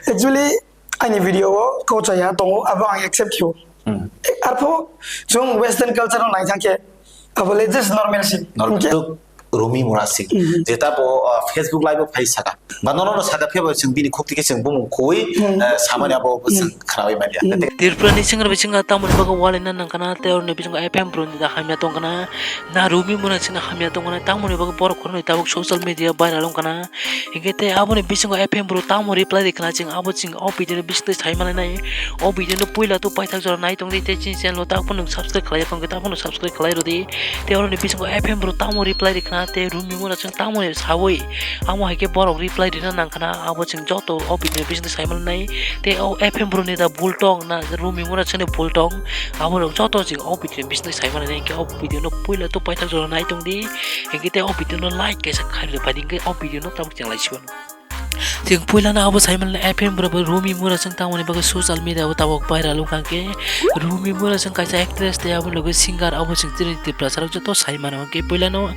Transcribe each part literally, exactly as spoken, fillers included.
Actually, ani video o kau chaya tongo, abo ang accept kio. Hmm. Arpho, chung western culture no naithang khe, abo le just normal sing. Normal. Hingke? Tuk Rumi Mura Singh. Mhm. Jeta bo, uh, Facebook live o phai saka. Ba nono no saka phebo sing bini khukti khe sing bumung khui, mhm, uh, samani abo sing khnawi manya. Mhm. Tripura ni singra bisinga tamoni bago wale na nangkana, te oroni bisingo F M bro ni da hamya tongkana, na Rumi Mura Singh na hamya tongkana, tamoni bago borok khoroknwi tabuk social media viral wngkana. Hingke te aboni bisingo F M bro tamo reply rikha na chwng abo chwng o video ni bisingtwi sai manai nai. O video no puila to paithak jora nai tongdi te chini channel o tabuk phano subscribe khlai tongkhe tabuk phano subscribe khlai rwdi. Te oroni bisingo F M bro tamo reply rikha na te Rumi Mura Singh tamo ni sawi amo hai khe borok reply rina nangkha na abo chwng joto o video ni bisingtwi sai manai nai. Te o F M bro ni da bul tong na Rumi Mura Singh ni bul tong abo rok joto chwng o video ni bisingtwi sai manai nai hingke o video no puila to paithak jora nai tongdi. Hingke te o video no like kaisa khairok bai hingke o video no tabuk chwng lai sibano. Chwng puilano abo sai manle F M bro bo Rumi Mura Singh tamoni bagwi social media o tabuk viral wngkha hingke Rumi Mura Singh kaisa actress tei abo loge singer abo chwng chini Tiprasa rok joto sai mano hingke puilano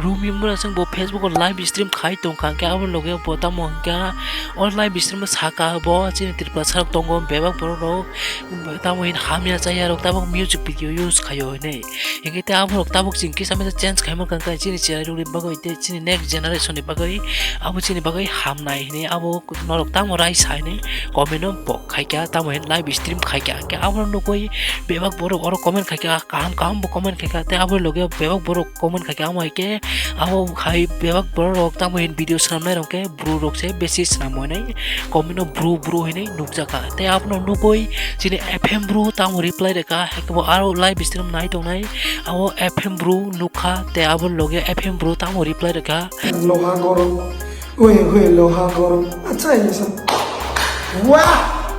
Rumi Mura Singh bo Facebook o live stream khai tongkha hingke abo loge bo tamo hingke o live stream o saka bo chini Tiprasa rok tongo bebak borok rok tamo hin hamya chaya rok tabuk music video use khaio hinui. Hingke te aborok tabuk chwng kisa misa change khaima kang khe chini cherai rokni bagwi tei chini next generation ni bagwi abo chini bagwi hamnai hinui abo norok tamo raisa hinui comment o bo khaikha tamo hinui live stream khaikha hingke abo nugui bebak borok oro comment khaikha kaham kaham bo comment khaikha tei abo loge bebak borok comment khaikha amo hai khe abo hai bebak borok rok tamo hinui video swnamnai rok khe bru rok se besi swnam hwnwi comment o bru bru hinui nukjakha tei abono nugui chini F M bru tamo reply rwkha hai khe bo aro live stream nai tongnai abo F M bru nukha tei abo loge F M bru tamo reply rwkha. Loha gorom, hui hui loha gorom, acha ye sa, wah,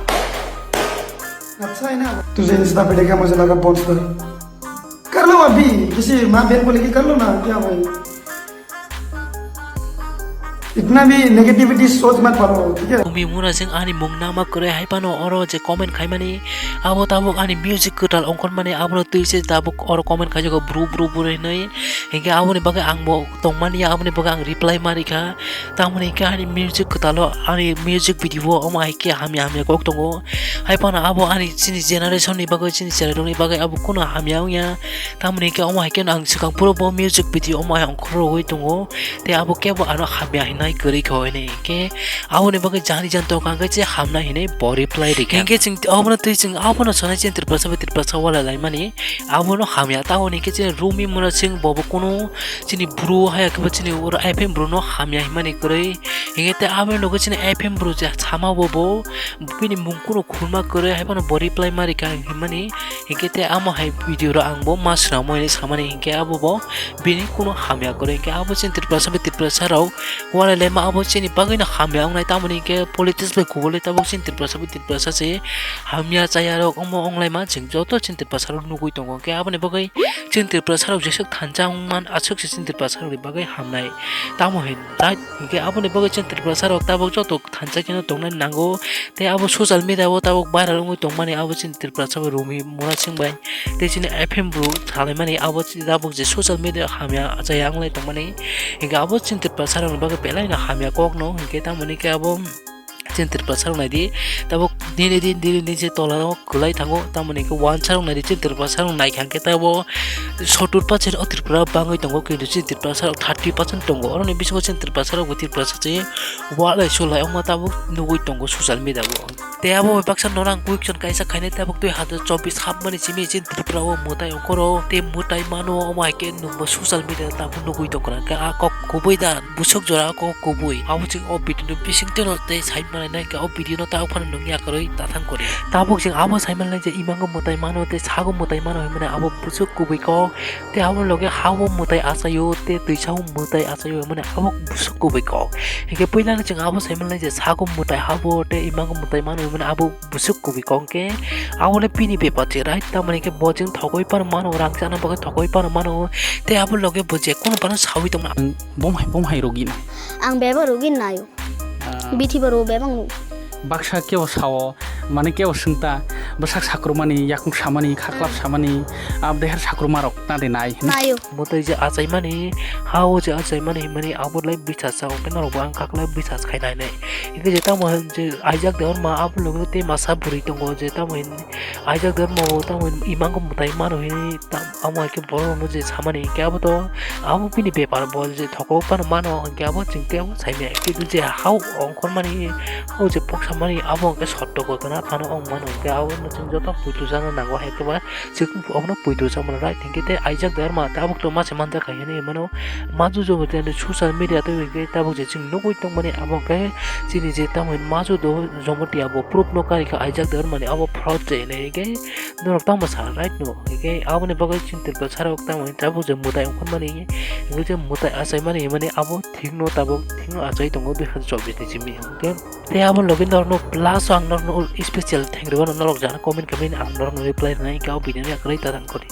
acha ye na, tujhe insta pe dekha mujhe laga bonster, kar lo abhi, kisi maa behan ko leke kar lo na, kya bhai? Itna bhi negativity soch mat paro, thik hai? Rumi Mura Singh ani mung nama kwrwi hai phano oro je comment khaimani abo tabuk ani music kwtal ongkhormani abono twi se tabuk oro comment khaijago bru bru bru hinwi. Hinkhe aboni bagwi ang bo tongmani aboni bagwi ang reply ma rikha. Tamoni hinkhe ani music kwtalo ani music video o omo hai khe hamya hamya kok tongo. Hai phano abo ani chini generation ni bagwi chini cherai rokni bagwi abo kunu hamya wngya. Tamoni hinkhe omo hai kheno ang swkang phuru bo music video omo hai ongkhorogwi tongo. Tei abo kebo ano hamya hinwi kwrwi kha hwnwi hinkhe aboni bagwi jani jani tongkha hinkhe je hamnai hinwi bo reply rikha. Hinkhe chwng abono twi chwng abono sanai chini Tiprasa bai Tiprasa walai laimani abono hamya tamoni hinkhe chini Rumi Mura Singh bobo kunu chini bru haya khe bo chini oro F M bru no hamya hinmani kwrwi. Hinkhe tei aboni loge chini F M bru je sama bobo bini mung kunu khulma kwrwi hai phano bo reply ma rikha hinmani. Hinkhe tei amo hai video rok ang bo ma swnamwi hinwi samani hinkhe abo bo bini kunu hamya kwrwi hinkhe abo chini Tiprasa bai Tiprasa rok walai laima abo chini bagwi no hamya wngnai tamoni hinkhe politics bai kubulwi tabuk chini Tiprasa bai Tiprasa se hamya chaya rok omo wnglaima chwng joto chini Tiprasa rok nugwi tongo hinkhe aboni bagwi chini Tiprasa rok jeswk thansa wngman aswk se chini Tiprasa rokni bagwi hamnai tamo hin jat hinkhe aboni bagwi chini Tiprasa rok tabuk joto thansa kheno tongnani nango. Tei abo social media o tabuk viral wngwi tongmani abo chini Tiprasa bai Rumi Mura Singh bai tei chini F M bru salaimani abo chini tabuk je social media hamya achaya wnglai tongmani hinkhe abo chini Tiprasa rokni bagwi belai no hamya kokno hinkhe tamoni khe abo chini Tiprasa rok naidi tabuk nini din nini din se tola o kwlai thango tamoni khe wansa rok naidi chini Tiprasa rok naikha hinkhe tabo sottur percent o Tripura bangwi tongo kintu chini Tiprasa rok thirty percent tongo oroni bisingo chini Tiprasa rok bo Tiprasa se walai sulai wngma tabuk nugwi tongo social media o. Tei abo bai baksa norang quick chon kaisa khainai tabuk twi hazar chobbish hapmani simi chini Tripura o mwtai ongkhoro tei mwtai mano omo hai khe nwngbo social media tabuk nugwi tongkha khe a kok kubui da busuk jora kok kubui abo chwng o video ni bisingtwi no tei sai manai nai khe o video no tabuk phano nungya kwrwi tathang kwrwi tabuk chwng abo sai manai je imango mwtai mano tei sago mwtai mano hinmani abo busuk kubui kok. Tei abo loge ha o mwtai achaio, tei twisa o mwtai achaio, mane abo busuk kubui kok. Hinkhe puilano chwng abo sai manlai je sago mwtai habo, tei imago mwtai mano, mane abo busuk kubui kok. Hinkhe abo le bini bepar se, right? Tamoni hinkhe bo chwng thogwi phano mano, rang chana bagwi thogwi phano mano, tei abo loge bo je kunu phano saui tongmano. Bom hai, bom hai rogino. Ang bebak rogino naio. Ah. Bithi bo rogo bebak no. Baksa kebo sao, mane kebo swngta, Bwsak sakrumani, yakung samani, khaklap samani, abo deher sakrumarok na de nai hinwi. Nayo. Mwtai je achaimani, ha o je achaimani hinmani abo lai bwsa sa, hwnkhe norokbo ang khaklai bwsa khai nai nai. Hinkhe je tamo hin je Isaac Debbarma abo loge tei masa bwrwi tongo je tamo hin Isaac Debbarma bo tamo hin imang mwtai mano hinwi tam-, amo hai khe borok rokno je samani hinkhe abo to abo bini bepar bo je thogo phano mano hinkhe abo chwng tei abo saimaya. Kintu je ha o ongkhormani, ha o je poksamani abo hinkhe sotto ghotona phano ong mano hinkhe abo no chwng joto puitu jana nango hai khe ba. Chwng obono puitu chamani right hinkhe tei Isaac Debbarma tabuk to mase manjakha hinwi mano. Maju jobo tei social media tei hinkhe tabuk je chwng nugwi tongmani abo hinkhe chini je tamo hin Maju do Jomotia bo proof no karikha Isaac Debbarmani abo fraud se hinwi hinkhe norok tamo sa right no hinkhe aboni bagwi chwng Tiprasarok tamo hin tabuk je mwtai ongkhormani hinkhe je mwtai achaimani hinmani abo thikno tabuk thikno achai tongo dui hazar chobbish ni simi hinkhe tei abo logi norokno plus ang norokno special thank rwno norok jana comment comment ang norokno reply rwnai hinkhe abo video ni yakarwi ta thang kori.